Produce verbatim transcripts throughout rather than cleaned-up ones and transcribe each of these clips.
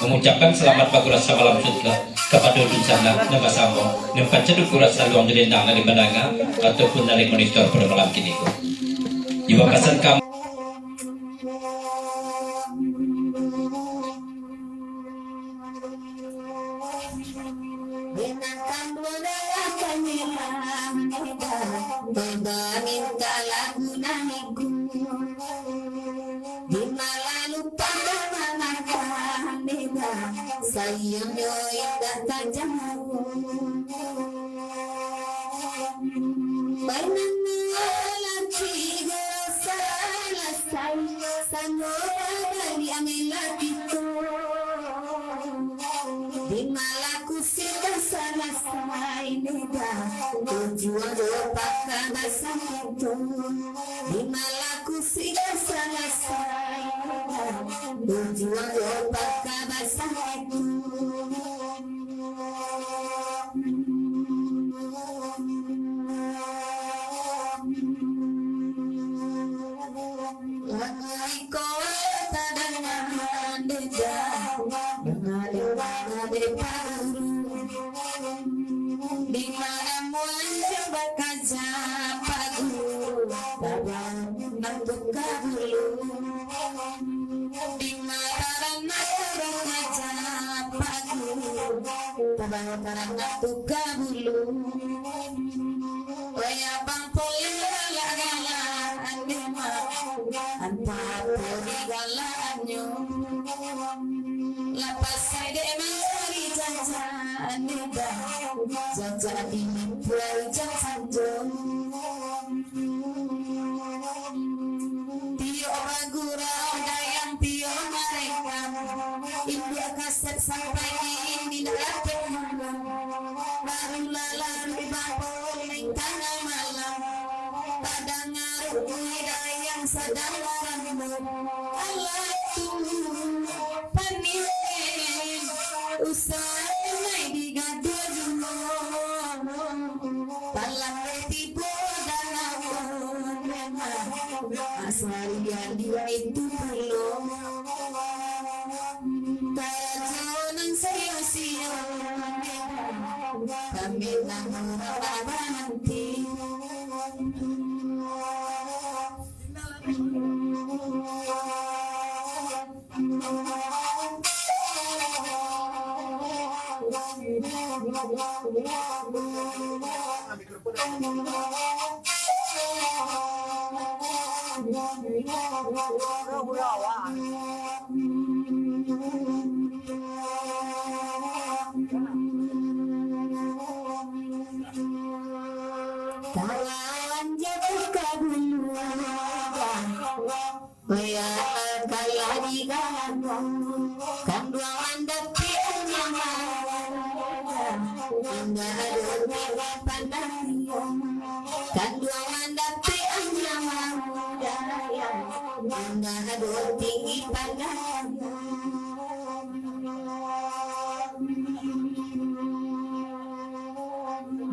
Mangucapkan salamat baguras samalam sudah kapado dunsanak nan basamo, nan pancaduk guras saluang di lendang dari mandanga ataupun dari monitor pado malam kini ko. Di bakasan kam- Di malalu pada mamakan beda, sayangnya indak tajauah. Bainang lalaki salasai, sanyo baliak lalaki tu. Di malaku sudah salasai nida, tujuan jo pakabasah itu. Di malaku sudah salasai nida, tujuan jo pakabasah itu. Lagu iko tadangan dek, dangan dek Pak Guru. Di mano mulan jo bakaja Pak Guru, tabang nan buka bulu. Di mano taranah bakaja Pak Guru, tabang taranah buka bulu. Wayah bang poleh galak-galak, ande mah, antah apo di galaknyo. Lapeh dek mancari jaja, ande dah, jaja di pulau jan sanjo. Tiok bagurau dayang tiok marekam, induak kaset sampai kini dak dapek pulang. Barulah laruik bapoleng tangah malam, tadanga rubuih dayang sadang marambau. Alah tu, paniang, usah naik di gaduah juo. Talambat tibo dan awak memang asal yang dia itu pulo. Karajo nan sia-sia, kami nan urang baranti. Kawan jatuh ka bulu, wayah kalah di galang. Kanduang mandapik nyaman, indak ado tinggi pandang. Kanduang mandapik nyaman, indak ado tinggi pandang.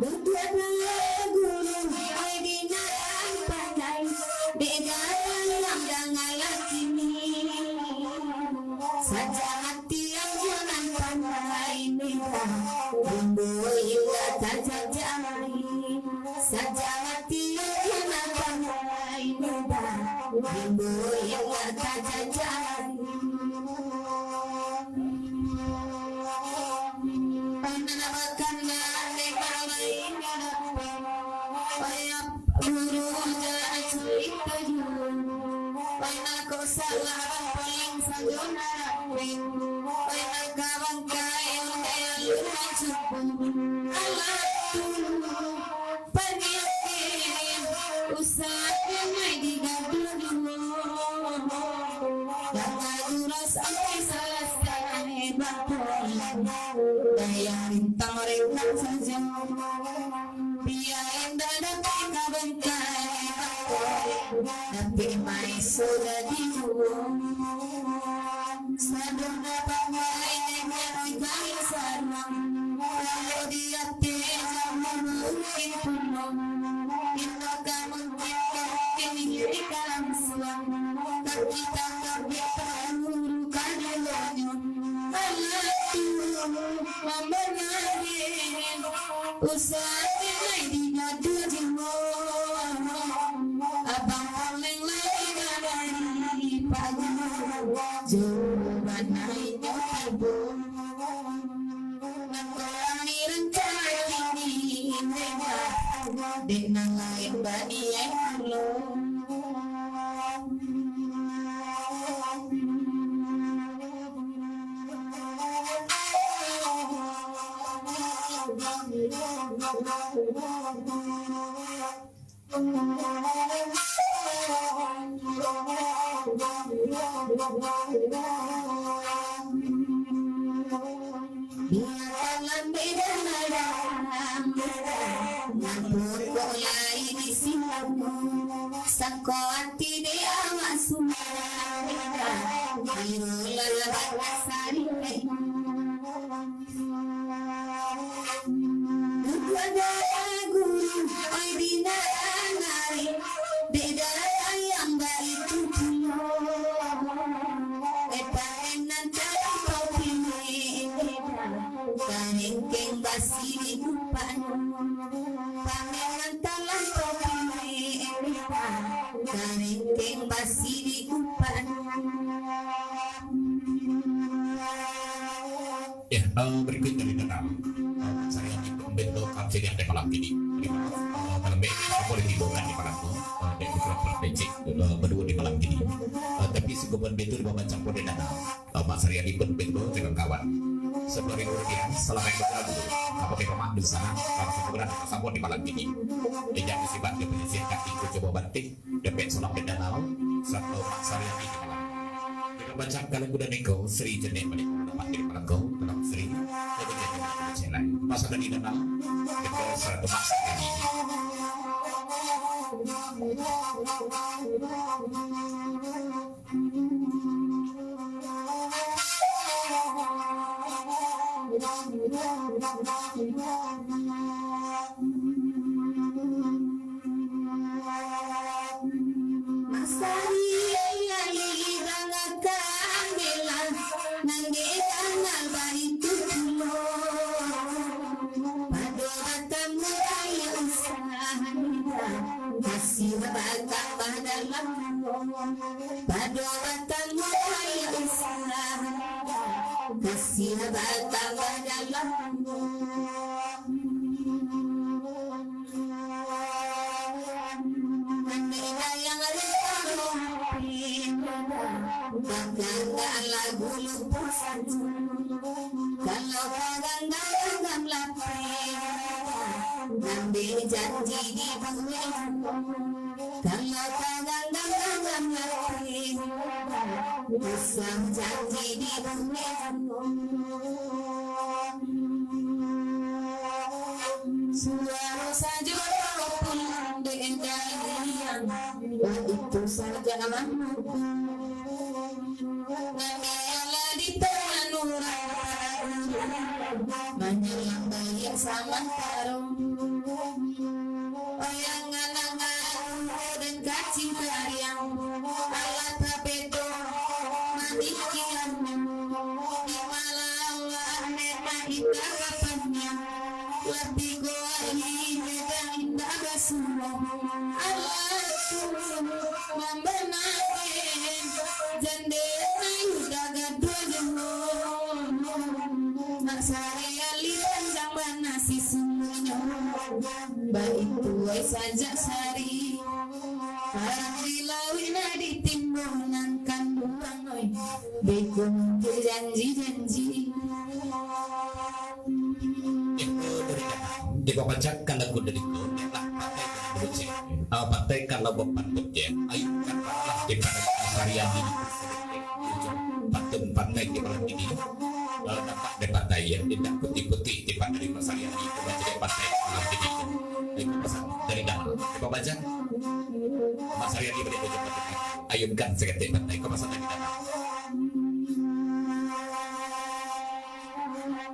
Duduk dua guru, ai di nan pandai, dek galang danga lah kini. Sajak ati ang nan pandai nida, rimbo indak tajajari. Sajak ati ang nan pandai nida, rimbo indak tajajari. Anak bakana memang lain ngarapek. Wayah guru jan carito juo. Wayah kok salah paling sajo narapek. Wayah ka bangkai ondeh alun mancukuik. Alah tu. Panyakik usah amai digaduah dulu. Danga guru sampai salasai bapulang. Daya rintang rintang sajo. Bia indak dapek ka bangkai. Dapek mai sudah dijuo. Sadang dapat main nenek kain sarang. Kalau di ati jangan mungkin pulang. Indak ka mungkin ka mungkin di kalam suang. Tapi tangan di paru ka dilonyo. Mambanari usaha lai di gaduh jimo. Abang paling lai mambanari pagu. Jawaban naiknya tibo. Nang kami rencana kini, dek nan lain baniaik pulo. Biarlah beda malam, nampun kok lai di sini. Sangko ati dek awak sumbarang, birolah basari. Duduak darah guru, oi dinarang ari, dek darah ayam baitu pulo. Eh, parenan talampau pilih, karengkeng basi di kupak. Parenan talampau pilih, karengkeng basi di kupak. Ya, eh, berikut dari Danau. Eh, saya ikut bento Kamsirian di malam ini. Terima kasih. Eh, malam ini, apa boleh dibawakan di malam tu? Eh, dan juga Pak Becik, eh, berdua di malam ini. Eh, tapi sungguh pun bento di bawah campur di Danau. Eh, Mak Sariani pun bento dengan kawan. Sepuluh ribu rupiah, selamat bergabung. Apa kata Mak di sana? Langsung segera kita sambut di malam ini. Ejak musibah dia punya siap kaki, ku coba banting. Dapek surang di Danau, sarato Mak Sariani di malam. Kita bacakan lagu dan iko, Sri Jenik Manik, dapat di Palangkau, dalam Sri, lagu Jenik Manik, Jenik Manik. Masa dari Danau, kita sarato Mak Sariani. Masari ali dangakan bela, nan dikanal baitu pulo. Pado batamu aia usah nida, kasih batambah dalam pulo. Pado batamu aia usah nida, kasih batambah dalam pulo. Andai dayang rintang lapeh, bakangkak lagu lupo sajo. Kalau baganggam-ganggam lapeh, ambiak janji di buek. Kalau baganggam-ganggam lapeh, usah janji di buek. Suaro sajo pulang dek dayang, itu sajo lamo. Nan bialah di tangan urang, manyalang baiak samantaro. Wayang anang-anang dan kacing kariang, alah tabedo mamikian. Di malam lah memang indak kapanya, lah tigo ari juga indak basuo. Alah tu mambanari, jandela udah gaduah jelo. Nak sari ali panjang bana sisumunyo. Baitu ai sajak sari, parang di lauik nak ditimbunan kanduang, oi, beko mungkin janji-janji. Itu dari Danau. Dibacakan lagu dari itu, lah patai kan lagu cek. Ah, patai kan lagu pantun cek. Ayo, kan lah di Mak Sariani. Pantun patai di malam ini. Eh, nampak di patai ya, indak putih-putih tipak dari Mak Sariani itu baca di patai malam ini. Itu pesan dari Danau. Coba baca. Mak Sariani balik baca patai. Ayunkan saketek patai. Kau pesan dari Danau.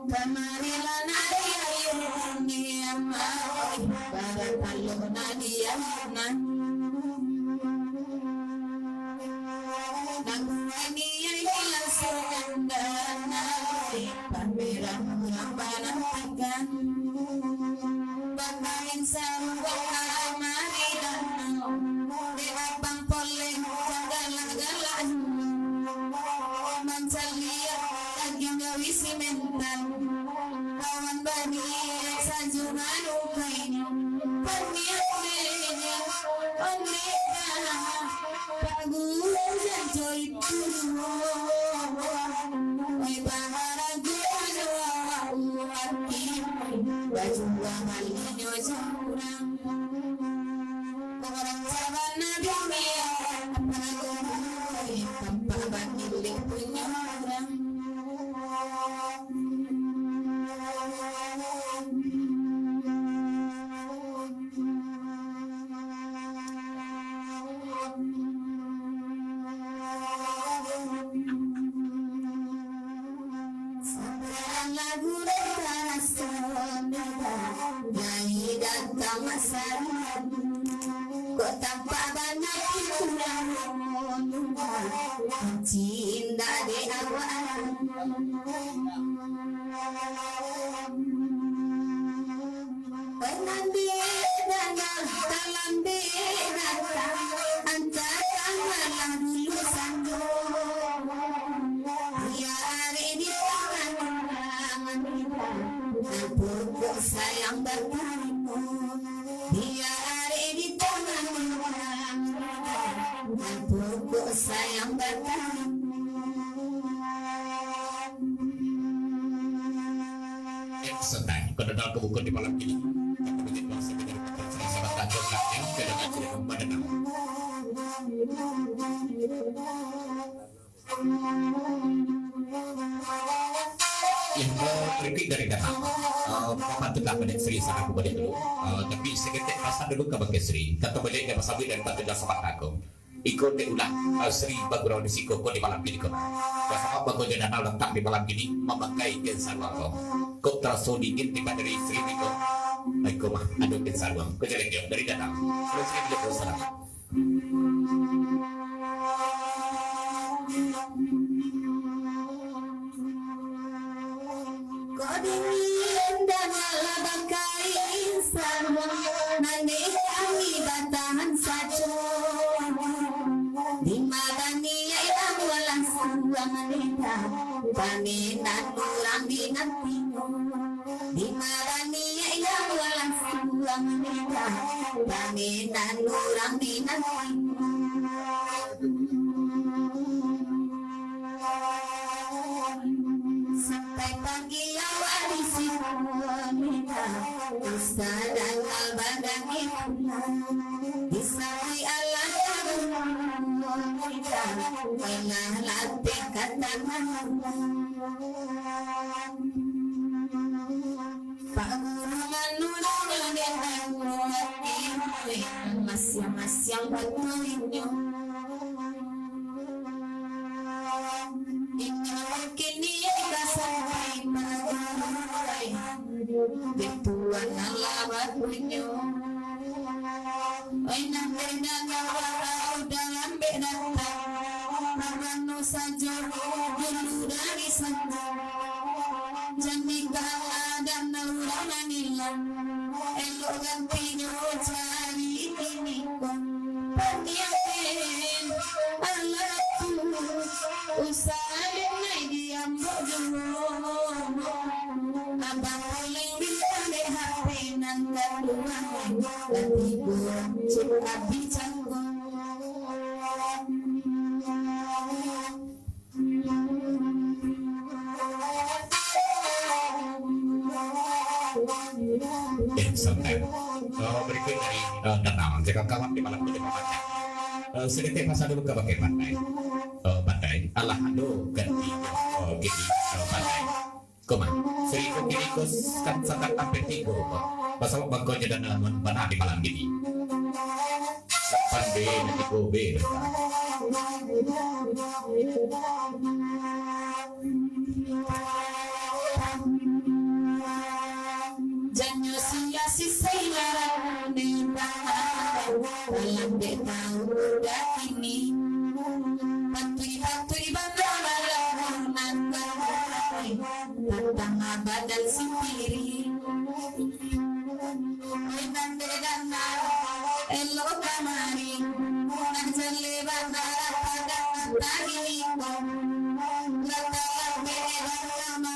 Kamarilah nari ayun ni amai, barapalo nari ayunan. Nang ini ai langsung danai, pameran isi mental, lawan bani sajo manukainyo. Paniang dek ondeh ka paguang janjo itu. Oi, baharago anu awak uwati, bajuang balinyo jo urang. Urang sabana dunia, apalagi tampak bamilik punyo urang. Sambarang lagu nan taraso mewah, lai datang masalah. Kok tampak bana pikulan, cinta dek awak. Panambe dana, talambek datang, antara malah dulu sando. Biar di tangan orang, pokok sayang bertemu. Biar di tangan orang, pokok sayang bertemu. Santai, kau dengar kebuka di malam ini. Aku menjadi bangsa menjadi salah salah satu yang kau dengar cerita pada nama. Yang berikut dari dalam. Uh, patutlah pada serius aku pada dulu. Uh, tapi seketek pasal dulu ke Bangke Sri. Kata balik dia pasal dan patutlah sempat aku. Iko dek ulah, eh, Sri bagurau di siko ko di malam kini ko. Basabab bagojo danau datang di malam kini, mamakai kain saruang ko. Kok taraso dingin tiba dari Sri ko. Iko mah, ado kain saruang. Ko jaleh dio dari danau. Terus Sri dio ko salam. Kok dingin dan alah bakain saruang, nan dek kami batahan sajo. Di malam ni, ya ilang walang suang nida, paminan urang dinanti. Di malam ni, ya ilang walang suang nida, paminan urang dinanti. Sampai pagi awak di situ, Nida, sadang abah nangih pulang. Di sawi alah, Nida, tangah latih ka tangah. Pak Guru manurun dengan hati, masiang-masiang batuinyo. Inyo kini ka sampai Pak Guru, dituan alah batunyo. Oi, nan beda nyawa kau dalam beda. Karano sajo dulu dari sana. Jandika ada urang mangilang, elok gantinyo cari kini ko. Paniain alah tu, usah denai diambok juo. Abang Oleng bintang dek H P nan kaduo, tapi burung cik abih canggung. Eh, santai. Eh, berikut dari, eh, Danang. Jaga kawan di malam ini, Pak Pantai. Eh, seketek pasal dulu ka Bangke Pantai. Eh, Pantai. Alah, aduh, ganti. Eh, gini, eh, Pantai. Koma, Sri ko kini ko kan sangat ampia tigo ko. Basabab bangkonyo dan amun bana di malam kini. Pandai nanti gobe. Janyo sia sisai larang ni, dalam dek tahu dah kini. Patui-patui bangga malah nan. Tatangah badan sipiri. Oi, nan dek Danang, elok kamari. Nan jaleh bana, padang tadi. Lah talambek Danang.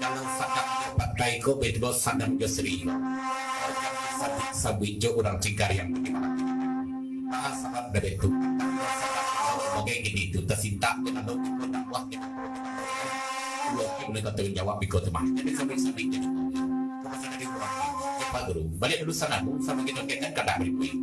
Kalau sadang jo patai ko, baitu lo sadang jo seri. Sabuik-sabuik jo urang Cingkariang. Ah, sahabat dari tu. Bagai kini tu, tasintak dengan lo, iko nak buah dengan lo. Lo ki buliah batangguang jawab iko tu mah. Jadi sabuik-sabuik je. Kau pasal dari urang ni. Pak Guru, baliak dulu sana, Bu, sama kito kaitkan kada barikuik.